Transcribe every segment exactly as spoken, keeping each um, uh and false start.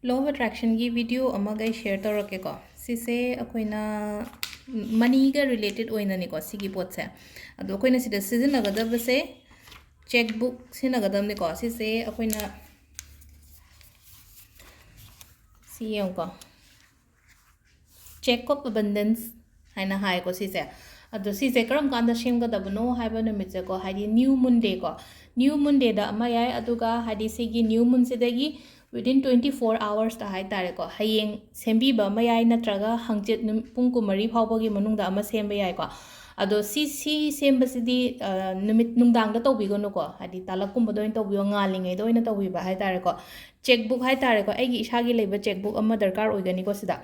Law of Attractionꯒꯤ video ꯑꯃꯒ ꯑꯩ share ꯇꯧꯔꯛꯀꯦꯀꯣ꯫ ꯁꯤꯁꯦ ꯑꯩꯈꯣꯏꯅ moneyꯒ related ꯑꯣꯏꯅꯅꯤꯀꯣ ꯁꯤꯒꯤ ꯄꯣꯠꯁꯦ꯫ ꯑꯗꯣ ꯑꯩꯈꯣꯏꯅ ꯁꯤꯗ ꯁꯤꯖꯤꯟꯅꯒꯗꯕꯁꯦ cheque book ꯁꯤꯖꯤꯟꯅꯒꯗꯕꯅꯤꯀꯣ꯫ ꯁꯤꯁꯦ ꯑꯩꯈꯣꯏꯅ ꯁꯤ ꯌꯦꯡꯉꯨꯀꯣ, Cheque of Abundance ꯍꯥꯏꯅ ꯍꯥꯏꯀꯣ ꯁꯤꯁꯦ꯫ ꯑꯗꯣ ꯁꯤꯁꯦ ꯀꯔꯝ ꯀꯥꯟꯗ ꯁꯦꯝꯒꯗꯕꯅꯣ ꯍꯥꯏꯕ ꯅꯨꯃꯤꯠꯁꯦꯀꯣ, ꯍꯥꯏꯗꯤ new moon day ꯀꯣ, new moon dayꯗ ꯑꯃ ꯌꯥꯏ꯫ ꯑꯗꯨꯒ ꯍꯥꯏꯗꯤ ꯁꯤꯒꯤ new moonꯁꯤꯗꯒꯤ within twenty four hoursꯇ ꯍꯥꯏ ꯇꯥꯔꯦꯀꯣ, ꯍꯌꯦꯡ ꯁꯦꯝꯕꯤꯕ ꯑꯃ ꯌꯥꯏ, ꯅꯠꯇ꯭ꯔꯒ ꯍꯪꯆꯤꯠ ꯅꯨꯝ-, ꯄꯨꯡ ꯀꯨꯟꯃꯔꯤ ꯐꯥꯎꯕꯒꯤ ꯃꯅꯨꯡꯗ ꯑꯃ ꯁꯦꯝꯕ ꯌꯥꯏꯀꯣ꯫ ꯑꯗꯣ ꯁꯤ, ꯁꯤ ꯁꯦꯝꯕꯁꯤꯗꯤ, ꯑ, ꯅꯨꯃꯤꯠ ꯅꯨꯡꯗꯥꯡꯗ ꯇꯧꯕꯤꯒꯅꯨꯀꯣ, ꯍꯥꯏꯗꯤ ꯇꯥꯂꯛꯀꯨꯝꯕꯗ ꯑꯣꯏꯅ ꯇꯧꯕꯤꯌꯣ, ꯉꯥꯜꯂꯤꯉꯩꯗ ꯑꯣꯏꯅ ꯇꯧꯕꯤꯕ ꯍꯥꯏ ꯇꯥꯔꯦꯀꯣ꯫ Cheque book ꯍꯥꯏ ꯇꯥꯔꯦꯀꯣ, ꯑꯩꯒꯤ ꯏꯁꯥꯒꯤ ꯂꯩꯕ cheque book ꯑꯃ ꯗꯔꯀꯥꯔ ꯑꯣꯏꯒꯅꯤꯀꯣ ꯁꯤꯗ꯫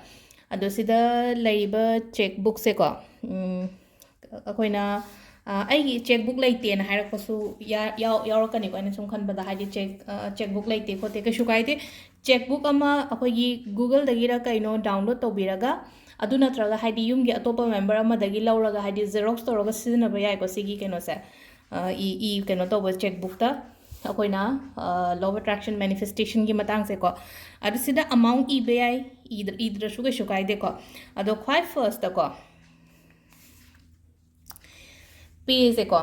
ꯑꯗꯣ ꯁꯤꯗ ꯂꯩꯔꯤꯕ cheque bookꯁꯦꯀꯣ, ꯎꯝ, ꯑꯩꯈꯣꯏꯅ, ꯑ, ꯑꯩꯒꯤ cheque book ꯂꯩꯇꯦꯅ ꯍꯥꯏꯔꯛꯄꯁꯨ ꯌꯥ-, ꯌꯥꯎ-, ꯌꯥꯎꯔꯛꯀꯅꯤꯀꯣ꯫ ꯑꯩꯅ ꯁꯨꯝ ꯈꯟꯕꯗ, ꯍꯥꯏꯗꯤ cheque, ꯑ, cheque book ꯂꯩꯇꯦ ꯈꯣꯠꯇꯦ, ꯀꯩꯁꯨ ꯀꯥꯏꯗꯦ꯫ Cheque book ꯑꯃ ꯑꯩꯈꯣꯏꯒꯤ Googleꯗꯒꯤꯔ ꯀꯩꯅꯣ download ꯇꯧꯕꯤꯔꯒ, ꯑꯗꯨ ꯅꯠꯇ꯭ꯔꯒ ꯍꯥꯏꯗꯤ ꯌꯨꯝꯒꯤ ꯑꯇꯣꯞꯄ member ꯑꯃꯗꯒꯤ ꯂꯧꯔꯒ, ꯍꯥꯏꯗꯤ xerox ꯇꯧꯔꯒ ꯁꯤꯖꯤꯟꯅꯕ ꯌꯥꯏꯀꯣ ꯁꯤꯒꯤ ꯀꯩꯅꯣꯁꯦ, ꯑ, ꯏ, ꯏ ꯀꯩꯅꯣ ꯇꯧꯕ cheque bookꯇ꯫ ꯑꯩꯈꯣꯏꯅ, ꯑ, Law of Attraction manifestationꯒꯤ ꯃꯇꯥꯡꯁꯦꯀꯣ꯫ ꯑꯗꯨ ꯁꯤꯗ amount ꯏꯕ ꯌꯥꯏ, ꯏꯗ-, ꯏꯗ꯭ꯔꯁꯨ ꯀꯩꯁꯨ ꯀꯥꯏꯗꯦꯀꯣ꯫ ꯑꯗꯣ ꯈ꯭ꯋꯥꯏ firstꯇꯀꯣ, payꯁꯦꯀꯣ,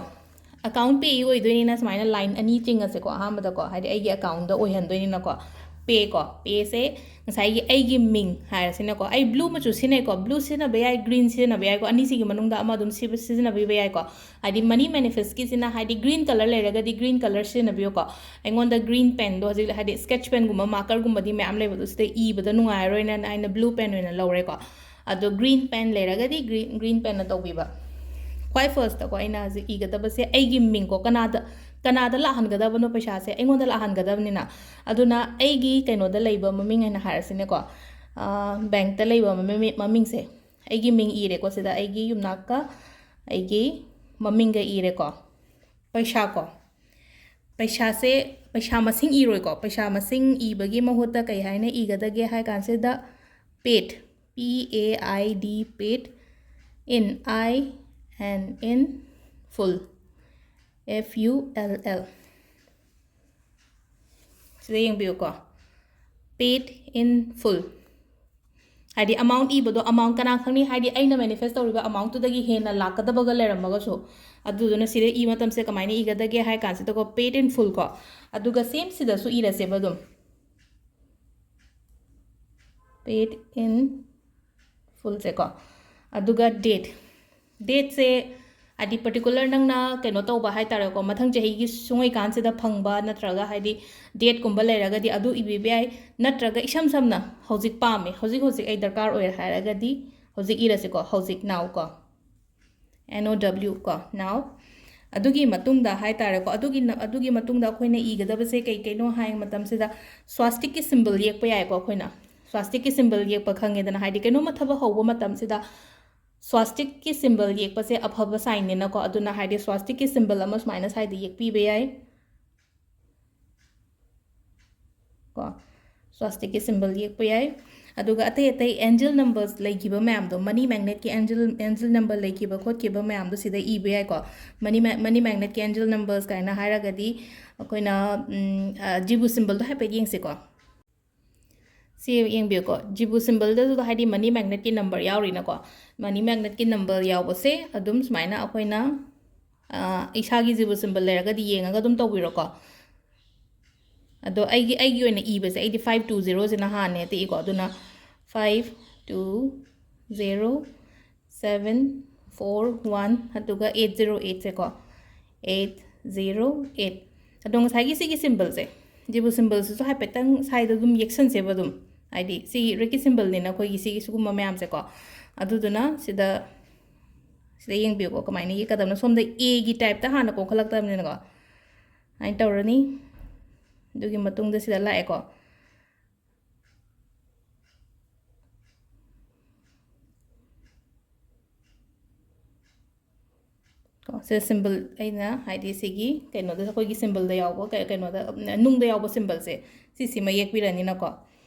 account payee ꯑꯣꯏꯗꯣꯏꯅꯤꯅ ꯁꯨꯃꯥꯏꯅ line ꯑꯅꯤ ꯆꯤꯡꯉꯁꯦꯀꯣ꯫ ꯑꯍꯥꯟꯕꯗꯀꯣ, ꯍꯥꯏꯗꯤ ꯑꯩꯒꯤ accountꯗ ꯑꯣꯏꯍꯟꯗꯣꯏꯅꯤꯅꯀꯣ, pay ꯀꯣ, payꯁꯦ ꯉꯁꯥꯏꯒꯤ ꯑꯩꯒꯤ ꯃꯤꯡ ꯍꯥꯏꯔꯁꯤꯅꯀꯣ, ꯑꯩ blue ꯃꯆꯨ ꯁꯤꯖꯤꯟꯅꯩꯀꯣ, blue ꯁꯤꯖꯤꯟꯅꯕ ꯌꯥꯏ, green ꯁꯤꯖꯤꯟꯅꯕ ꯌꯥꯏꯀꯣ, ꯑꯅꯤꯁꯤꯒꯤ ꯃꯅꯨꯡꯗ ꯑꯃ ꯑꯗꯨꯝ ꯁꯤ-, ꯁꯤꯖꯤꯟꯅꯕꯤꯕ ꯌꯥꯏꯀꯣ꯫ ꯍꯥꯏꯗꯤ money manifestꯀꯤꯁꯤꯅ, ꯍꯥꯏꯗꯤ green colour ꯂꯩꯔꯒꯗꯤ green colour ꯁꯤꯖꯤꯟꯅꯕꯤꯌꯨꯀꯣ꯫ ꯑꯩꯉꯣꯟꯗ green penꯗꯣ ꯍꯧꯖꯤꯛ, ꯍꯥꯏꯗꯤ sketch penꯒꯨꯝꯕ markerꯒꯨꯝꯕꯗꯤ ꯃꯌꯥꯝ ꯂꯩꯕꯗꯣ ꯁꯤꯗ ꯏꯕꯗ ꯅꯨꯡꯉꯥꯏꯔꯔꯣꯏꯅ ꯑꯩꯅ blue pen ꯑꯣꯏꯅ ꯂꯧꯔꯦꯀꯣ꯫ ꯑꯗꯣ green pen ꯂꯩꯔꯒꯗꯤ green, green penꯅ ꯇꯧꯕꯤꯕ꯫ ꯈ꯭ꯋꯥꯏ firstꯇꯀꯣ ꯑꯩꯅ ꯍꯧꯖꯤꯛ ꯏꯒꯗꯕꯁꯦ ꯑꯩꯒꯤ ꯃꯤꯡꯀꯣ, ꯀꯅꯥꯗ, ꯀꯅꯥꯗ ꯂꯥꯛꯍꯟꯒꯗꯕꯅꯣ ꯄꯩꯁꯥꯁꯦ? ꯑꯩꯉꯣꯟꯗ ꯂꯥꯛꯍꯟꯒꯗꯕꯅꯤꯅ꯫ ꯑꯗꯨꯅ ꯑꯩꯒꯤ ꯀꯩꯅꯣꯗ ꯂꯩꯕ ꯃꯃꯤꯡ ꯍꯥꯏꯅ ꯍꯥꯏꯔꯁꯤꯅꯦꯀꯣ, ꯑ, bankꯇ ꯂꯩꯕ ꯃꯃꯤ-, ꯃꯃꯤꯡꯁꯦ ꯑꯩꯒꯤ ꯃꯤꯡ ꯏꯔꯦꯀꯣ ꯁꯤꯗ, ꯑꯩꯒꯤ ꯌꯨꯝꯅꯥꯛꯀ ꯑꯩꯒꯤ ꯃꯃꯤꯡꯒ ꯏꯔꯦꯀꯣ꯫ ꯄꯩꯁꯥꯀꯣ, ꯄꯩꯁꯥꯁꯦ, ꯄꯩꯁꯥ ꯃꯁꯤꯡ ꯏꯔꯣꯏꯀꯣ꯫ ꯄꯩꯁꯥ ꯃꯁꯤꯡ ꯏꯕꯒꯤ ꯃꯍꯨꯠꯇ ꯀꯩ ꯍꯥꯏꯅ ꯏꯒꯗꯒꯦ ꯍꯥꯏ ꯀꯥꯟꯁꯤꯗ, paid, P A I D, paid, in, I, and in, full, F U L L꯫ ꯁꯤꯗ ꯌꯦꯡꯕꯤꯌꯨꯀꯣ, paid in full. ꯍꯥꯏꯗꯤ ꯑꯦꯃꯥꯎꯟ ꯏꯕꯗꯣ, ꯑꯦꯃꯥꯎꯟ ꯀꯅꯥ ꯈꯪꯅꯤ, ꯍꯥꯏꯗꯤ ꯑꯩꯅ ꯃꯦꯅꯤꯐꯦꯁ ꯇꯧꯔꯤꯕ ꯑꯦꯃꯥꯎꯟꯇꯨꯗꯒꯤ ꯍꯦꯟꯅ ꯂꯥꯛꯀꯗꯕꯒ ꯂꯩꯔꯝꯃꯒꯁꯨ꯫ ꯑꯗꯨꯗꯨꯅ ꯁꯤꯗ ꯏꯕ ꯃꯇꯝꯁꯦ ꯀꯃꯥꯏꯅ ꯏꯒꯗꯒꯦ ꯍꯥꯏ ꯀꯥꯟꯁꯤꯗꯀꯣ, paid in full ꯀꯣ꯫ ꯑꯗꯨꯒ ꯁꯦꯝꯁꯤꯗꯁꯨ ꯏꯔꯁꯦꯕ ꯑꯗꯨꯝ, paid in fullꯁꯦꯀꯣ꯫ ꯑꯗꯨꯒ date, dateꯁꯦ ꯍꯥꯏꯗꯤ ꯄꯔꯇꯤꯀꯨꯂꯔ ꯅꯪꯅ ꯀꯩꯅꯣ ꯇꯧꯕ ꯍꯥꯏ ꯇꯥꯔꯦꯀꯣ, ꯃꯊꯪ ꯆꯍꯤꯒꯤ ꯁꯨꯡꯉꯩꯀꯥꯟꯁꯤꯗ ꯐꯪꯕ ꯅꯠꯇ꯭ꯔꯒ ꯍꯥꯏꯗꯤ ꯗꯦꯠꯀꯨꯝꯕ ꯂꯩꯔꯒꯗꯤ ꯑꯗꯨ ꯏꯕꯤꯕ ꯌꯥꯏ꯫ ꯅꯠꯇ꯭ꯔꯒ ꯏꯁꯝ ꯁꯝꯅ ꯍꯧꯖꯤꯛ ꯄꯥꯝꯃꯦ, ꯍꯧꯖꯤꯛ ꯍꯧꯖꯤꯛ ꯑꯩ ꯗꯔꯀꯥꯔ ꯑꯣꯏ ꯍꯥꯏꯔꯒꯗꯤ ꯍꯧꯖꯤꯛ ꯏꯔꯁꯤꯀꯣ, ꯍꯧꯖꯤꯛ, now ꯀꯣ, N O W ꯀꯣ, now꯫ ꯑꯗꯨꯒꯤ ꯃꯇꯨꯡꯗ ꯍꯥꯏ ꯇꯥꯔꯦꯀꯣ, ꯑꯗꯨꯒꯤ ꯅ-, ꯑꯗꯨꯒꯤ ꯃꯇꯨꯡꯗ ꯑꯩꯈꯣꯏꯅ ꯏꯒꯗꯕꯁꯦ ꯀꯩ ꯀꯩꯅꯣ ꯍꯥꯏ ꯃꯇꯝꯁꯤꯗ, ꯁ꯭ꯋꯥꯁꯇꯤꯛꯀꯤ ꯁꯤꯝꯕꯜ ꯌꯦꯛꯄ ꯌꯥꯏꯀꯣ꯫ ꯑꯩꯈꯣꯏꯅ ꯁ꯭ꯋꯥꯁꯇꯤꯛꯀꯤ ꯁꯤꯝꯕꯜ ꯌꯦꯛꯄ ꯈꯪꯉꯦꯗꯅ, ꯍꯥꯏꯗꯤ ꯀꯩꯅꯣꯝꯃ ꯊꯕꯛ ꯍꯧꯕ ꯃꯇꯝꯁꯤꯗ ꯁ꯭ꯋꯥꯁꯇꯤꯛꯀꯤ ꯁꯤꯝꯕꯜ ꯌꯦꯛꯄꯁꯦ ꯑꯐꯕ ꯁꯥꯏꯟꯅꯤꯅꯀꯣ꯫ ꯑꯗꯨꯅ ꯍꯥꯏꯗꯤ ꯁ꯭ꯋꯥꯁꯇꯤꯛꯀꯤ ꯁꯤꯝꯕꯜ ꯑꯃ ꯁꯨꯃꯥꯏꯅ ꯁ꯭ꯋꯥꯏꯗ ꯌꯦꯛꯄꯤꯕ ꯌꯥꯏ ꯀꯣ꯫ ꯁ꯭ꯋꯥꯁꯇꯤꯛꯀꯤ ꯁꯤꯝꯕꯜ ꯌꯦꯛꯄ ꯌꯥꯏ꯫ ꯑꯗꯨꯒ ꯑꯇꯩ ꯑꯇꯩ ꯑꯦꯟꯖꯦꯜ ꯅꯝꯕꯔꯁ ꯂꯩꯈꯤꯕ ꯃꯌꯥꯝꯗꯣ, ꯃꯅꯤ ꯃꯦꯒꯅꯦꯠꯀꯤ ꯑꯦꯟꯖꯦꯜ, ꯑꯦꯟꯖꯦꯜ ꯅꯝꯕꯔ ꯂꯩꯈꯤꯕ ꯈꯣꯠꯈꯤꯕ ꯃꯌꯥꯝꯗꯣ ꯁꯤꯗ ꯏꯕ ꯌꯥꯏꯀꯣ꯫ ꯃꯅꯤ ꯃꯦ-, ꯃꯅꯤ ꯃꯦꯒꯅꯦꯠꯀꯤ ꯑꯦꯟꯖꯦꯜ ꯅꯝꯕꯔꯁ ꯀꯥꯏꯅ ꯍꯥꯏꯔꯒꯗꯤ ꯑꯩꯈꯣꯏꯅ, ꯎꯝ, ꯑ, ꯖꯤꯕꯨ ꯁꯤꯝꯕꯜꯗꯣ ꯍꯥꯏꯐꯦꯠ ꯌꯦꯡꯁꯤꯀꯣ꯫ ꯁꯤ ꯌꯦꯡꯕꯤꯌꯨꯀꯣ, ꯖꯤꯕꯨ ꯁꯤꯝꯕꯜꯗꯁꯨ ꯍꯥꯏꯗꯤ ꯃꯅꯤ ꯃꯦꯒꯅꯦꯠꯀꯤ ꯅꯝꯕꯔ ꯌꯥꯎꯔꯤꯅꯀꯣ꯫ ꯃꯅꯤ ꯃꯦꯒꯅꯦꯠꯀꯤ ꯅꯝꯕꯔ ꯌꯥꯎꯕꯁꯦ ꯑꯗꯨꯝ ꯁꯨꯃꯥꯏꯅ ꯑꯩꯈꯣꯏꯅ, ꯑ, ꯏꯁꯥꯒꯤ ꯖꯤꯕꯨ ꯁꯤꯝꯕꯜ ꯂꯩꯔꯒꯗꯤ ꯌꯦꯡꯉꯒ ꯑꯗꯨꯝ ꯇꯧꯕꯤꯔꯣꯀꯣ꯫ ꯑꯗꯣ ꯑꯩꯒꯤ, ꯑꯩꯒꯤ ꯑꯣꯏꯅ ꯏꯕꯁꯦ ꯑꯩꯗꯤ five two zeroꯁꯤꯅ ꯍꯥꯟꯅ ꯍꯦꯛꯇ ꯏꯀꯣ꯫ ꯑꯗꯨꯅ five two zero seven four one, ꯑꯗꯨꯒ eight zero eightꯁꯦꯀꯣ, eight zero eight꯫ ꯑꯗꯣ ꯉꯁꯥꯏꯒꯤ ꯁꯤꯒꯤ ꯁꯤꯝꯕꯜꯁꯦ, ꯖꯤꯕꯨ ꯁꯤꯝꯕꯜꯁꯤꯁꯨ ꯍꯥꯏꯐꯦꯠꯇꯪ ꯁꯥꯏꯗ ꯑꯗꯨꯝ ꯌꯦꯛꯁꯟꯁꯦꯕ ꯑꯗꯨꯝ, ꯍꯥꯏꯗꯤ ꯁꯤꯒꯤ ꯔꯦꯛꯀꯤ ꯁꯤꯝꯕꯜꯅꯤꯅ ꯑꯩꯈꯣꯏꯒꯤ ꯁꯤꯒꯤ ꯁꯤꯒꯨꯝꯕ ꯃꯌꯥꯝꯁꯦꯀꯣ꯫ ꯑꯗꯨꯗꯨꯅ ꯁꯤꯗ, ꯁꯤꯗ ꯌꯦꯡꯕꯤꯌꯨꯀꯣ, ꯀꯃꯥꯏꯅ ꯌꯦꯛꯀꯗꯕꯅꯣ꯫ ꯁꯣꯝꯗ Aꯒꯤ ꯇꯥꯏꯞꯇ ꯍꯥꯟꯅ ꯀꯣꯟꯈꯠꯂꯛꯇꯕꯅꯤꯅꯀꯣ, ꯑꯗꯨꯃꯥꯏꯅ ꯇꯧꯔꯅꯤ꯫ ꯑꯗꯨꯒꯤ ꯃꯇꯨꯡꯗ ꯁꯤꯗ ꯂꯥꯛꯑꯦꯀꯣ꯫ ꯀꯣ, ꯁꯤ ꯁꯤꯝꯕꯜ ꯑꯩꯅ ꯍꯥꯏꯗꯤ ꯁꯤꯒꯤ ꯀꯩꯅꯣꯗ, ꯑꯩꯈꯣꯏꯒꯤ ꯁꯤꯝꯕꯜꯗ ꯌꯥꯎꯕ ꯀꯩ-, ꯀꯩꯅꯣꯗ, ꯎꯝ, ꯅꯨꯡꯗ ꯌꯥꯎꯕ ꯁꯤꯝꯕꯜꯁꯦ, ꯁꯤꯁꯤꯃ ꯌꯦꯛꯄꯤꯔꯅꯤꯅꯀꯣ꯫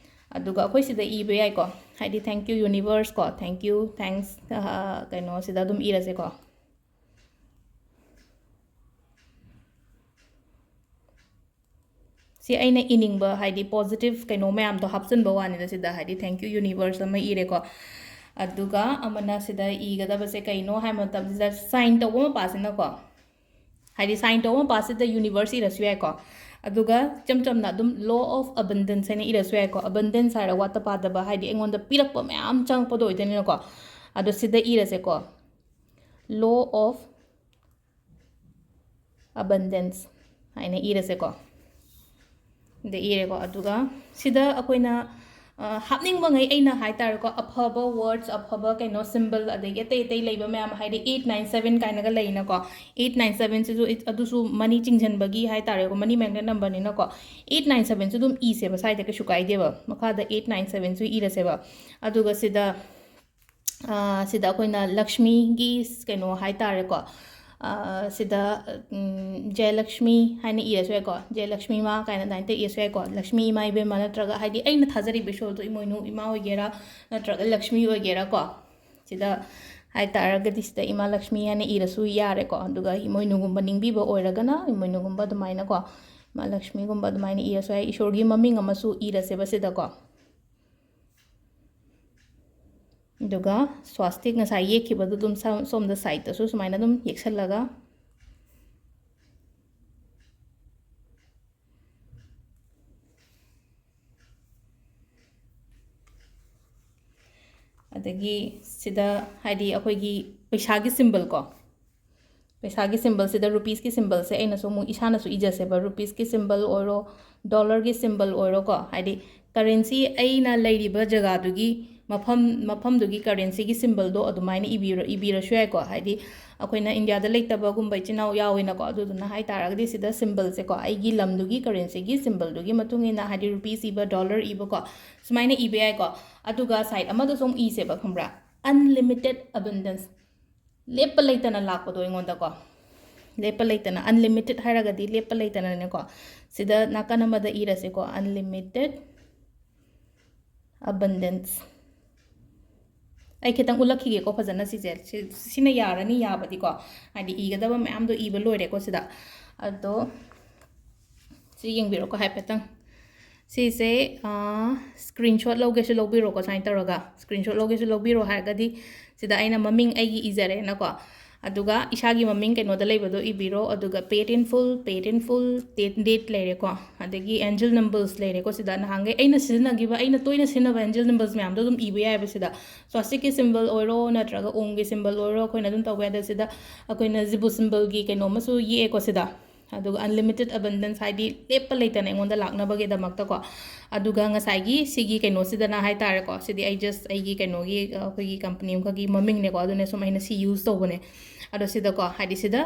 ꯑꯗꯨꯒ ꯑꯩꯈꯣꯏ ꯁꯤꯗ ꯏꯕ ꯌꯥꯏꯀꯣ, ꯍꯥꯏꯗꯤ "Thank you universe" ꯀꯣ, "Thank you, thanks", ꯑ, ꯀꯩꯅꯣꯁꯤꯗ ꯑꯗꯨꯝ ꯏꯔꯁꯦꯀꯣ꯫ ꯁꯤ ꯑꯩꯅ ꯏꯅꯤꯡꯕ, ꯍꯥꯏꯗꯤ positive ꯀꯩꯅꯣ ꯃꯌꯥꯝꯗꯣ ꯍꯥꯞꯆꯤꯟꯕ ꯋꯥꯅꯤꯗ꯫ ꯁꯤꯗ ꯍꯥꯏꯗꯤ "Thank you universe" ꯑꯃ ꯏꯔꯦꯀꯣ꯫ ꯑꯗꯨꯒ ꯑꯃꯅ ꯁꯤꯗ ꯏꯒꯗꯕꯁꯦ ꯀꯩꯅꯣ ꯍꯥꯏꯕ ꯃꯇꯝꯁꯤꯗ, ꯁꯥꯏꯟ ꯇꯧꯕ ꯃꯄꯥꯁꯤꯅꯀꯣ, ꯍꯥꯏꯗꯤ ꯁꯥꯏꯟ ꯇꯧꯕ ꯃꯄꯥꯁꯤꯗ "universe" ꯏꯔꯁꯨ ꯌꯥꯏꯀꯣ꯫ ꯑꯗꯨꯒ ꯏꯆꯝ ꯆꯝꯅ ꯑꯗꯨꯝ "Law of abundance" ꯍꯥꯏꯅ ꯏꯔꯁꯨ ꯌꯥꯏꯀꯣ꯫ Abundance ꯍꯥꯏꯔ ꯋꯥꯠꯇ ꯄꯥꯗꯕ, ꯍꯥꯏꯗꯤ ꯑꯩꯉꯣꯟꯗ ꯄꯤꯔꯛꯄ ꯃꯌꯥꯝ ꯆꯪꯉꯛꯄꯗꯣ ꯑꯣꯏꯗꯣꯏꯅꯤꯅꯀꯣ꯫ ꯑꯗꯣ ꯁꯤꯗ ꯏꯔꯁꯦꯀꯣ, "Law of abundance" ꯍꯥꯏꯅ ꯏꯔꯁꯦꯀꯣ꯫ ꯁꯤꯗ ꯏꯔꯦꯀꯣ꯫ ꯑꯗꯨꯒ ꯁꯤꯗ ꯑꯩꯈꯣꯏꯅ, ꯑ, ꯍꯥꯞꯅꯤꯡꯕꯉꯩ ꯑꯩꯅ ꯍꯥꯏ ꯇꯥꯔꯦꯀꯣ, ꯑꯐꯕ words, ꯑꯐꯕ ꯀꯩꯅꯣ symbol, ꯑꯗꯒꯤ ꯑꯇꯩ ꯑꯇꯩ ꯂꯩꯕ ꯃꯌꯥꯝ, ꯍꯥꯏꯗꯤ eight nine seven ꯀꯥꯏꯅꯒ ꯂꯩꯅꯀꯣ꯫ Eight nine seven ꯁꯤꯁꯨ, ꯑꯗꯨꯁꯨ money ꯆꯤꯡꯁꯤꯟꯕꯒꯤ ꯍꯥꯏ ꯇꯥꯔꯦꯀꯣ, money magnet number ꯅꯤꯅꯀꯣ꯫ Eight nine seven ꯁꯨ ꯑꯗꯨꯝ ꯏꯁꯦꯕ ꯁ꯭ꯋꯥꯏꯗ, ꯀꯩꯁꯨ ꯀꯥꯏꯗꯦꯕ꯫ ꯃꯈꯥꯗ eight nine seven ꯁꯨ ꯏꯔꯁꯦꯕ꯫ ꯑꯗꯨꯒ ꯁꯤꯗ, ꯑ, ꯁꯤꯗ ꯑꯩꯈꯣꯏꯅ ꯂꯛꯁꯃꯤꯒꯤ ꯀꯩꯅꯣ ꯍꯥꯏ ꯇꯥꯔꯦꯀꯣ꯫ ꯑ, ꯁꯤꯗ, ꯎꯝ, "ꯖꯌꯂꯛꯁꯃꯤ" ꯍꯥꯏꯅ ꯏꯔꯁꯨ ꯌꯥꯏꯀꯣ꯫ "ꯖꯌꯂꯛꯁꯃꯤ ꯃꯥ" ꯀꯥꯏꯅ ꯑꯗꯨꯃꯥꯏꯅ ꯏꯔꯁꯨ ꯌꯥꯏꯀꯣ꯫ "ꯂꯛꯁꯃꯤ ꯏꯃꯥ ꯏꯕꯦꯝꯃ", ꯅꯠꯇ꯭ꯔꯒ ꯍꯥꯏꯗꯤ ꯑꯩꯅ ꯊꯥꯖꯔꯤꯕ ꯏꯁꯣꯔꯗꯣ ꯏꯃꯣꯏꯅꯨ ꯏꯃꯥ ꯑꯣꯏꯒꯦꯔꯥ, ꯅꯠꯇ꯭ꯔꯒ ꯂꯛꯁꯃꯤ ꯑꯣꯏꯒꯦꯔꯥꯀꯣ꯫ ꯁꯤꯗ ꯍꯥꯏ ꯇꯥꯔꯒꯗꯤ ꯁꯤꯗ "ꯏꯃꯥ ꯂꯛꯁꯃꯤ" ꯍꯥꯏꯅ ꯏꯔꯁꯨ ꯌꯥꯔꯦꯀꯣ꯫ ꯑꯗꯨꯒ ꯏꯃꯣꯏꯅꯨꯒꯨꯝꯕ ꯅꯤꯡꯕꯤꯕ ꯑꯣꯏꯔꯒꯅ ꯏꯃꯣꯏꯅꯨꯒꯨꯝꯕ ꯑꯗꯨꯃꯥꯏꯅꯀꯣ, "ꯏꯃꯥ ꯂꯛꯁꯃꯤꯒꯨꯝꯕ" ꯑꯗꯨꯃꯥꯏꯅ ꯏꯔꯁꯨ ꯌꯥꯏ꯫ ꯏꯁꯣꯔꯒꯤ ꯃꯃꯤꯡ ꯑꯃꯁꯨ ꯏꯔꯁꯦꯕ ꯁꯤꯗꯀꯣ꯫ ꯑꯗꯨꯒ ꯁ꯭ꯋꯥꯁꯇꯤꯛ ꯉꯁꯥꯏ ꯌꯦꯛꯈꯤꯕꯗꯨ ꯑꯗꯨꯝ ꯁ-, ꯁꯣꯝꯗ ꯁꯥꯏꯠꯇꯁꯨ ꯁꯨꯃꯥꯏꯅ ꯑꯗꯨꯝ ꯌꯦꯛꯁꯜꯂꯒ, ꯑꯗꯒꯤ ꯁꯤꯗ ꯍꯥꯏꯗꯤ ꯑꯩꯈꯣꯏꯒꯤ ꯄꯩꯁꯥꯒꯤ symbol ꯀꯣ, ꯄꯩꯁꯥꯒꯤ symbol ꯁꯤꯗ rupees ꯀꯤ symbol ꯁꯦ ꯑꯩꯅꯁꯨ ꯑꯃꯨꯛ ꯏꯁꯥꯅꯁꯨ ꯏꯖꯁꯦꯕ꯫ Rupees ꯀꯤ symbol ꯑꯣꯏꯔꯣ, dollar ꯒꯤ symbol ꯑꯣꯏꯔꯣꯀꯣ, ꯍꯥꯏꯗꯤ currency ꯑꯩꯅ ꯂꯩꯔꯤꯕ ꯖꯒꯥꯗꯨꯒꯤ ꯃꯐꯝ, ꯃꯐꯝꯗꯨꯒꯤ currency ꯒꯤ symbol ꯗꯣ ꯑꯗꯨꯃꯥꯏꯅ ꯏꯕꯤꯔ-, ꯏꯕꯤꯔꯁꯨ ꯌꯥꯏꯀꯣ꯫ ꯍꯥꯏꯗꯤ ꯑꯩꯈꯣꯏꯅ ꯏꯟꯗꯤꯌꯥꯗ ꯂꯩꯇꯕꯒꯨꯝꯕ ꯏꯆꯤꯟ ꯏꯅꯥꯎ ꯌꯥꯎꯋꯦꯅꯀꯣ, ꯑꯗꯨꯗꯨꯅ ꯍꯥꯏ ꯇꯥꯔꯒꯗꯤ ꯁꯤꯗ symbol ꯁꯦꯀꯣ, ꯑꯩꯒꯤ ꯂꯝꯗꯨꯒꯤ currency ꯒꯤ symbol ꯗꯨꯒꯤ ꯃꯇꯨꯡ ꯏꯟꯅ, ꯍꯥꯏꯗꯤ rupees ꯏꯕ, dollar ꯏꯕꯀꯣ, ꯁꯨꯃꯥꯏꯅ ꯏꯕ ꯌꯥꯏꯀꯣ꯫ ꯑꯗꯨꯒ side ꯑꯃꯗꯁꯨ ꯑꯃꯨꯛ ꯏꯁꯦꯕ, ꯈꯪꯕ꯭ꯔꯥ? Unlimited abundance, ꯂꯦꯞꯄ ꯂꯩꯇꯅ ꯂꯥꯛꯄꯗꯣ ꯑꯩꯉꯣꯟꯗꯀꯣ꯫ ꯂꯦꯞꯄ ꯂꯩꯇꯅ, unlimited ꯍꯥꯏꯔꯒꯗꯤ ꯂꯦꯞꯄ ꯂꯩꯇꯅꯅꯦꯀꯣ꯫ ꯁꯤꯗ ꯅꯥꯀꯟ ꯑꯃꯗ ꯏꯔꯁꯦꯀꯣ, unlimited abundance꯫ ꯑꯩ ꯈꯤꯇꯪ ꯎꯠꯂꯛꯈꯤꯒꯦꯀꯣ ꯐꯖꯅ ꯁꯤꯁꯦ꯫ ꯁꯤ-, ꯁꯤꯅ ꯌꯥꯔꯅꯤ, ꯌꯥꯕꯗꯤꯀꯣ꯫ ꯍꯥꯏꯗꯤ ꯏꯒꯗꯕ ꯃꯌꯥꯝꯗꯣ ꯏꯕ ꯂꯣꯏꯔꯦꯀꯣ ꯁꯤꯗ꯫ ꯑꯗꯣ ꯌꯦꯡꯕꯤꯔꯣꯀꯣ ꯍꯥꯏꯐꯦꯠꯇꯪ꯫ ꯁꯤꯁꯦ screenshot ꯂꯧꯒꯦꯁꯨ ꯂꯧꯕꯤꯔꯣꯀꯣ꯫ ꯁꯨꯃꯥꯏꯅ ꯇꯧꯔꯒ screenshot ꯂꯧꯒꯦꯁꯨ ꯂꯧꯕꯤꯔꯣ ꯍꯥꯏꯔꯒꯗꯤ, ꯁꯤꯗ ꯑꯩꯅ ꯃꯃꯤꯡ ꯑꯩꯒꯤ ꯏꯖꯔꯦꯅꯀꯣ, ꯑꯗꯨꯒ ꯏꯁꯥꯒꯤ ꯃꯃꯤꯡ ꯀꯩꯅꯣꯗ ꯂꯩꯕꯗꯣ ꯏꯕꯤꯔꯣ꯫ ꯑꯗꯨꯒ paid in full, paid in full, date, date ꯂꯩꯔꯦꯀꯣ, ꯑꯗꯒꯤ angel numbers ꯂꯩꯔꯦꯀꯣ꯫ ꯁꯤꯗ ꯅꯍꯥꯟꯈꯩ ꯑꯩꯅ ꯁꯤꯖꯤꯟꯅꯈꯤꯕ, ꯑꯩꯅ ꯇꯣꯏꯅ ꯁꯤꯖꯤꯟꯅꯕ angel numbers ꯃꯌꯥꯝꯗꯣ ꯑꯗꯨꯝ ꯏꯕ ꯌꯥꯏꯑꯕ ꯁꯤꯗ꯫ Swastikꯀꯤ symbol ꯑꯣꯏꯔꯣ, ꯅꯠꯇ꯭ꯔꯒ Omꯒꯤ symbol ꯑꯣꯏꯔꯣ, ꯑꯩꯈꯣꯏꯅ ꯑꯗꯨꯝ ꯇꯧꯕ ꯌꯥꯏ꯫ ꯑꯗ ꯁꯤꯗ ꯑꯩꯈꯣꯏꯅ ꯖꯤꯕꯨ symbolꯒꯤ ꯀꯩꯅꯣ ꯑꯃꯁꯨ ꯌꯦꯛꯑꯦꯀꯣ ꯁꯤꯗ꯫ ꯑꯗꯨꯒ unlimited abundance, ꯍꯥꯏꯗꯤ ꯂꯦꯞꯄ ꯂꯩꯇꯅ ꯑꯩꯉꯣꯟꯗ ꯂꯥꯛꯅꯕꯒꯤꯗꯃꯛꯇꯀꯣ꯫ ꯑꯗꯨꯒ ꯉꯁꯥꯏꯒꯤ ꯁꯤꯒꯤ ꯀꯩꯅꯣꯁꯤꯗꯅ ꯍꯥꯏꯇꯥꯔꯦꯀꯣ, ꯁꯤꯗꯤ ꯑꯩ just ꯑꯩꯒꯤ ꯀꯩꯅꯣꯒꯤ, ꯑ, ꯑꯩꯈꯣꯏꯒꯤ company ꯑꯃꯈꯛꯀꯤ ꯃꯃꯤꯡꯅꯦꯀꯣ, ꯑꯗꯨꯅ ꯁꯨꯝ ꯑꯩꯅ ꯁꯤ use ꯇꯧꯕꯅꯦ꯫ ꯑꯗꯣ ꯁꯤꯗꯀꯣ, ꯍꯥꯏꯗꯤ ꯁꯤꯗ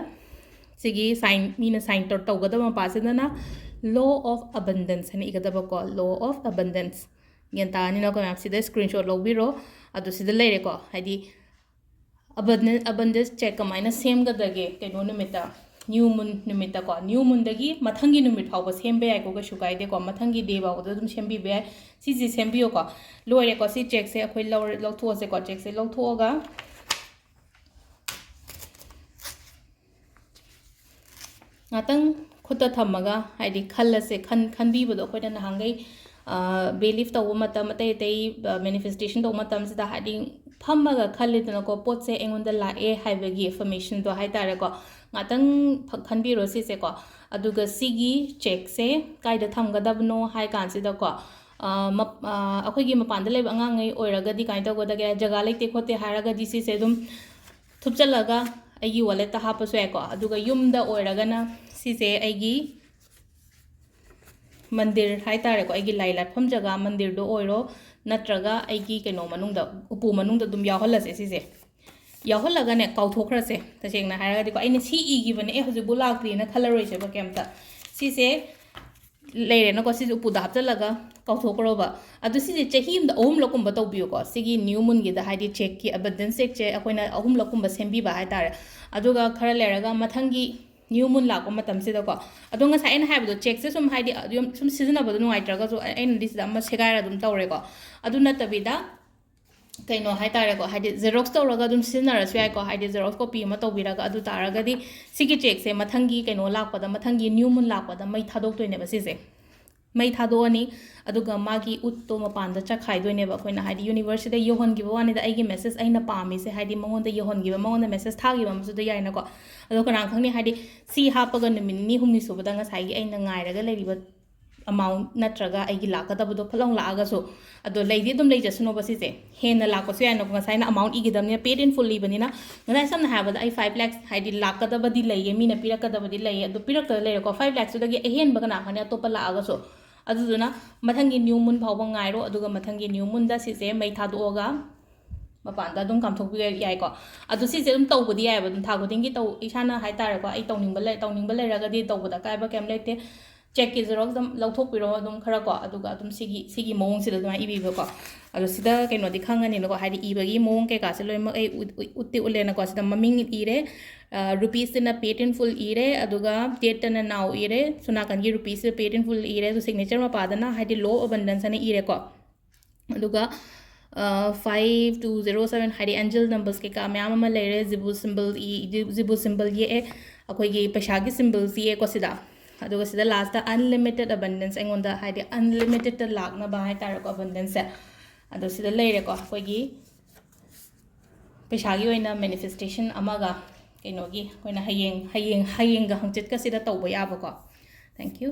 ꯁꯤꯒꯤ sign, ꯃꯤꯅ sign ꯇꯧ-, ꯇꯧꯒꯗꯕ ꯃꯄꯥꯁꯤꯗꯅ law of abundance ꯍꯥꯏꯅ ꯏꯒꯗꯕꯀꯣ, law of abundance꯫ ꯒ꯭ꯌꯥꯟ ꯇꯥꯔꯅꯤꯅꯀꯣ ꯃꯌꯥꯝ? ꯁꯤꯗ screenshot ꯂꯧꯕꯤꯔꯣ꯫ ꯑꯗꯨ ꯁꯤꯗ ꯂꯩꯔꯦꯀꯣ, ꯍꯥꯏꯗꯤ abundance, abundance check ꯀꯃꯥꯏꯅ ꯁꯦꯝꯒꯗꯒꯦ? ꯀꯩꯅꯣ ꯅꯨꯃꯤꯠꯇ, new moon ꯅꯨꯃꯤꯠꯇꯀꯣ, new moonꯗꯒꯤ ꯃꯊꯪꯒꯤ ꯅꯨꯃꯤꯠ ꯐꯥꯎꯕ ꯁꯦꯝꯕ ꯌꯥꯏꯀꯣ, ꯀꯩꯁꯨ ꯀꯥꯏꯗꯦꯀꯣ, ꯃꯊꯪꯒꯤ day ꯐꯥꯎꯕꯗ ꯑꯗꯨꯝ ꯁꯦꯝꯕꯤꯕ ꯌꯥꯏ꯫ ꯁꯤꯁꯦ ꯁꯦꯝꯕꯤꯌꯨꯀꯣ꯫ ꯂꯣꯏꯔꯦꯀꯣ, ꯁꯤ checkꯁꯦ ꯑꯩꯈꯣꯏ ꯂꯧꯔ-, ꯂꯧꯊꯣꯛꯑꯁꯦꯀꯣ꯫ Checkꯁꯦ ꯂꯧꯊꯣꯛꯑꯒ ꯉꯥꯛꯇꯪ ꯈꯨꯠꯇ ꯊꯝꯃꯒ, ꯍꯥꯏꯗꯤ ꯈꯜꯂꯁꯦ, ꯈꯟ-, ꯈꯟꯕꯤꯕꯗꯣ ꯑꯩꯈꯣꯏꯅ ꯅꯍꯥꯟꯈꯩ, ꯑ, belief ꯇꯧꯕ ꯃꯇꯝ, ꯑꯇꯩ ꯑꯇꯩ, ꯑ, manifestation ꯇꯧꯕ ꯃꯇꯝꯁꯤꯗ, ꯍꯥꯏꯗꯤ ꯐꯝꯃꯒ ꯈꯜꯂꯦꯗꯅꯀꯣ, ꯄꯣꯠꯁꯦ ꯑꯩꯉꯣꯟꯗ ꯂꯥꯛꯑꯦ ꯍꯥꯏꯕꯒꯤ affirmationꯗꯣ ꯍꯥꯏꯇꯥꯔꯦꯀꯣ꯫ ꯉꯥꯛꯇꯪ ꯐ-, ꯈꯟꯕꯤꯔꯣ ꯁꯤꯁꯦꯀꯣ꯫ ꯑꯗꯨꯒ ꯁꯤꯒꯤ checkꯁꯦ ꯀꯥꯏꯗ ꯊꯝꯒꯗꯕꯅꯣ ꯍꯥꯏ ꯀꯥꯟꯁꯤꯗꯀꯣ, ꯑ, ꯃꯞ-, ꯑ, ꯑꯩꯈꯣꯏꯒꯤ ꯃꯄꯥꯟꯗ ꯂꯩꯕ ꯑꯉꯥꯡꯉꯩ ꯑꯣꯏꯔꯒꯗꯤ ꯀꯃꯥꯏꯅ ꯇꯧꯒꯗꯒꯦ? ꯖꯒꯥ ꯂꯩꯇꯦ ꯈꯣꯠꯇꯦ ꯍꯥꯏꯔꯒꯗꯤ ꯁꯤꯁꯦ ꯑꯗꯨꯝ ꯊꯨꯞꯆꯜꯂꯒ ꯑꯩꯒꯤ walletꯇ ꯍꯥꯞꯄꯁꯨ ꯌꯥꯏꯀꯣ꯫ ꯑꯗꯨꯒ ꯌꯨꯝꯗ ꯑꯣꯏꯔꯒꯅ ꯁꯤꯁꯦ ꯑꯩꯒꯤ ꯃꯟꯗꯤꯔ ꯍꯥꯏꯇꯥꯔꯦꯀꯣ, ꯑꯩꯒꯤ ꯂꯥꯏ ꯂꯥꯠꯐꯝ ꯖꯒꯥ ꯃꯟꯗꯤꯔꯗꯣ ꯑꯣꯏꯔꯣ, ꯅꯠꯇ꯭ꯔꯒ ꯑꯩꯒꯤ ꯀꯩꯅꯣ ꯃꯅꯨꯡꯗ, ꯎꯄꯨ ꯃꯅꯨꯡꯗ ꯑꯗꯨꯝ ꯌꯥꯎꯍꯜꯂꯁꯦ ꯁꯤꯁꯦ꯫ ꯌꯥꯎꯍꯜꯂꯒꯅꯦ, ꯀꯥꯎꯊꯣꯛꯈ꯭ꯔꯁꯦ꯫ ꯇꯁꯦꯡꯅ ꯍꯥꯏꯔꯒꯗꯤꯀꯣ, ꯑꯩꯅ ꯁꯤ ꯏꯈꯤꯕꯅꯦ, ꯑꯦ, ꯍꯧꯖꯤꯛꯐꯥꯎ ꯂꯥꯛꯇ꯭ꯔꯤꯅ ꯈꯜꯂꯔꯣꯏꯁꯦꯕ ꯀꯩꯝꯇ꯫ ꯁꯤꯁꯦ ꯂꯩꯔꯦꯅꯀꯣ, ꯁꯤꯁꯦ ꯎꯄꯨꯗ ꯍꯥꯞꯆꯜꯂꯒ ꯀꯥꯎꯊꯣꯛꯈ꯭ꯔꯣꯕ꯫ ꯑꯗꯨ ꯁꯤꯁꯦ ꯆꯍꯤ ꯑꯃꯗ ꯑꯍꯨꯝꯂꯛꯀꯨꯝꯕ ꯇꯧꯕꯤꯌꯨꯀꯣ꯫ ꯁꯤꯒꯤ new moonꯒꯤꯗ, ꯍꯥꯏꯗꯤ checkꯀꯤ, abundance checkꯁꯦ ꯑꯩꯈꯣꯏꯅ ꯑꯍꯨꯝꯂꯛꯀꯨꯝꯕ ꯁꯦꯝꯕꯤꯕ ꯍꯥꯏꯇꯥꯔꯦ꯫ ꯑꯗꯨꯒ ꯈꯔ ꯂꯩꯔꯒ ꯃꯊꯪꯒꯤ new moon ꯂꯥꯛꯄ ꯃꯇꯝꯁꯤꯗꯀꯣ, ꯑꯗꯣ ꯉꯁꯥꯏ ꯑꯩꯅ ꯍꯥꯏꯕꯗꯣ, checkꯁꯦ ꯁꯨꯝ, ꯍꯥꯏꯗꯤ, ꯑꯗꯨꯝ ꯁꯨꯝ ꯁꯤꯖꯤꯟꯅꯕꯗꯣ ꯅꯨꯡꯉꯥꯏꯇ꯭ꯔꯒꯁꯨ, ꯑꯩ-, ꯑꯩꯅꯗꯤ ꯁꯤꯗ ꯑꯃ ꯁꯦꯒꯥꯏꯔ ꯑꯗꯨꯝ ꯇꯧꯔꯦꯀꯣ꯫ ꯑꯗꯨ ꯅꯠꯇꯕꯤꯗ, ꯀꯩꯅꯣ ꯍꯥꯏꯇꯥꯔꯦꯀꯣ, ꯍꯥꯏꯗꯤ Xerox ꯇꯧꯔꯒ ꯑꯗꯨꯝ ꯁꯤꯖꯤꯟꯅꯔꯁꯨ ꯌꯥꯏꯀꯣ, ꯍꯥꯏꯗꯤ Xerox copy ꯑꯃ ꯇꯧꯕꯤꯔꯒ꯫ ꯑꯗꯨ ꯇꯥꯔꯒꯗꯤ ꯁꯤꯒꯤ checkꯁꯦ ꯃꯊꯪꯒꯤ ꯀꯩꯅꯣ ꯂꯥꯛꯄꯗ, ꯃꯊꯪꯒꯤ new moon ꯂꯥꯛꯄꯗ ꯃꯩ ꯊꯥꯗꯣꯛꯇꯣꯏꯅꯦꯕ ꯁꯤꯁꯦ꯫ ꯃꯩ ꯊꯥꯗꯣꯛꯑꯅꯤ, ꯑꯗꯨꯒ ꯃꯥꯒꯤ ꯎꯠꯇꯣ ꯃꯄꯥꯟꯗ ꯆꯠꯈꯥꯏꯗꯣꯏꯅꯦꯕ꯫ ꯑꯩꯈꯣꯏꯅ ꯍꯥꯏꯗꯤ universeꯁꯤꯗ ꯌꯧꯍꯟꯈꯤꯕ ꯋꯥꯅꯤꯗ, ꯑꯩꯒꯤ message ꯑꯩꯅ ꯄꯥꯝꯃꯤꯁꯦ, ꯍꯥꯏꯗꯤ ꯃꯉꯣꯟꯗ ꯌꯧꯍꯟꯈꯤꯕ, ꯃꯉꯣꯟꯗ message ꯊꯥꯈꯤꯕ ꯑꯃꯁꯨ ꯑꯗꯨ ꯌꯥꯏꯅꯀꯣ꯫ ꯑꯗꯣ ꯀꯅꯥ ꯈꯪꯅꯤ, ꯍꯥꯏꯗꯤ ꯁꯤ ꯍꯥꯞꯄꯒ ꯅꯨꯃꯤꯠ ꯅꯤꯅꯤ ꯍꯨꯝꯅꯤ ꯁꯨꯕꯗ ꯉꯁꯥꯏꯒꯤ ꯑꯩꯅ ꯉꯥꯏꯔꯒ ꯂꯩꯔꯤꯕ amount ꯅꯠꯇ꯭ꯔꯒ ꯑꯩꯒꯤ ꯂꯥꯛꯀꯗꯕꯗꯣ ꯐꯠ ꯂꯥꯎ ꯂꯥꯛꯑꯒꯁꯨ, ꯑꯗꯣ ꯂꯩꯗꯤ ꯑꯗꯨꯝ ꯂꯩꯖꯁꯅꯣꯕ ꯁꯤꯁꯦ꯫ ꯍꯦꯟꯅ ꯂꯥꯛꯄꯁꯨ ꯌꯥꯏꯅꯀꯣ, ꯉꯁꯥꯏꯅ amount ꯏꯒꯗꯕꯅꯤꯅ, paid in full ꯏꯕꯅꯤꯅ꯫ ꯉꯁꯥꯏ ꯁꯝꯅ ꯍꯥꯏꯔꯕꯗ ꯑꯩ five lakhs ꯍꯥꯏꯗꯤ ꯂꯥꯛꯀꯗꯕꯗꯤ ꯂꯩꯌꯦ, ꯃꯤꯅ ꯄꯤꯔꯛꯀꯗꯕꯗꯤ ꯂꯩꯌꯦ, ꯑꯗꯨ ꯄꯤꯔꯛꯇꯕ ꯂꯩꯔꯦꯀꯣ, five lakhsꯇꯨꯗꯒꯤ ꯑꯍꯦꯟꯕ ꯀꯅꯥ ꯈꯪꯅꯤ ꯑꯇꯣꯞꯄ ꯂꯥꯛꯑꯒꯁꯨ꯫ ꯑꯗꯨꯗꯨꯅ ꯃꯊꯪꯒꯤ new moon ꯐꯥꯎꯕ ꯉꯥꯏꯔꯣ, ꯑꯗꯨꯒ ꯃꯊꯪꯒꯤ new moonꯗ ꯁꯤꯁꯦ ꯃꯩ ꯊꯥꯗꯣꯛꯑꯒ ꯃꯄꯥꯟꯗ ꯑꯗꯨꯝ ꯀꯥꯝꯊꯣꯛꯄꯤꯕ ꯌꯥꯏꯀꯣ꯫ ꯑꯗꯣ ꯁꯤꯁꯦ ꯑꯗꯨꯝ ꯇꯧꯕꯗꯤ ꯌꯥꯏꯑꯕ, ꯑꯗꯨꯝ ꯊꯥ ꯈꯨꯗꯤꯡꯒꯤ ꯇꯧ, ꯏꯁꯥꯅ ꯍꯥꯏꯇꯥꯔꯦꯀꯣ, ꯑꯩ ꯇꯧꯅꯤꯡꯕ ꯂꯩ, ꯇꯧꯅꯤꯡꯕ ꯂꯩꯔꯒꯗꯤ ꯇꯧꯕꯗ ꯑꯀꯥꯏꯕ ꯀꯩꯝ ꯂꯩꯇꯦ꯫ Checkꯀꯤ Xerox ꯑꯗꯨꯝ ꯂꯧꯊꯣꯛꯄꯤꯔꯣ ꯑꯗꯨꯝ ꯈꯔ ꯀꯣ, ꯑꯗꯨꯒ ꯑꯗꯨꯝ ꯁꯤꯒꯤ, ꯁꯤꯒꯤ ꯃꯑꯣꯡꯁꯤꯗ ꯑꯗꯨꯃꯥꯏꯅ ꯏꯕꯤꯕꯀꯣ꯫ ꯑꯗꯣ ꯁꯤꯗ ꯀꯩꯅꯣꯗꯤ ꯈꯪꯉꯅꯤꯅꯀꯣ, ꯍꯥꯏꯗꯤ ꯏꯕꯒꯤ ꯃꯑꯣꯡ ꯀꯩꯀꯥꯁꯦ ꯂꯣꯏꯅꯃꯛ ꯑꯩ ꯎꯠ-, ꯎꯠ-, ꯎꯠꯇꯤ ꯎꯠꯂꯦꯅꯀꯣ꯫ ꯁꯤꯗ ꯃꯃꯤꯡ ꯏꯔꯦ, ꯑ, rupeesꯁꯤꯅ paid in full ꯏꯔꯦ, ꯑꯗꯨꯒ dateꯇꯅ now ꯏꯔꯦ, ꯁꯣꯝ ꯅꯥꯀꯟꯒꯤ rupeesꯁꯦ paid in full ꯏꯔꯦ, ꯑꯗꯨ signature ꯃꯄꯥꯗꯅ ꯍꯥꯏꯗꯤ law of abundance ꯍꯥꯏꯅ ꯏꯔꯦꯀꯣ꯫ ꯑꯗꯨꯒ five two zero seven ꯍꯥꯏꯗꯤ angel numbers ꯀꯩꯀꯥ ꯃꯌꯥꯝ ꯑꯃ ꯂꯩꯔꯦ꯫ ꯖꯤꯕꯨ symbol ꯏ-, ꯖꯤꯕꯨ symbol ꯌꯦꯛꯑꯦ, ꯑꯩꯈꯣꯏꯒꯤ ꯄꯩꯁꯥꯒꯤ symbols ꯌꯦꯛꯑꯦꯀꯣ ꯁꯤꯗ꯫ ꯑꯗꯨꯒ ꯁꯤꯗ lastꯇ unlimited abundance, ꯑꯩꯉꯣꯟꯗ ꯍꯥꯏꯗꯤ unlimitedꯇ ꯂꯥꯛꯅꯕ ꯍꯥꯏꯇꯥꯔꯦꯀꯣ, abundanceꯁꯦ꯫ ꯑꯗꯣ ꯁꯤꯗ ꯂꯩꯔꯦꯀꯣ ꯑꯩꯈꯣꯏꯒꯤ ꯄꯩꯁꯥꯒꯤ ꯑꯣꯏꯅ manifestation ꯑꯃꯒ ꯀꯩꯅꯣꯒꯤ ꯑꯩꯈꯣꯏꯅ ꯍꯌꯦꯡ, ꯍꯌꯦꯡ, ꯍꯌꯦꯡꯒ ꯍꯪꯆꯤꯠꯀꯁꯤꯗ ꯇꯧꯕ ꯌꯥꯕꯀꯣ꯫ Thank you꯫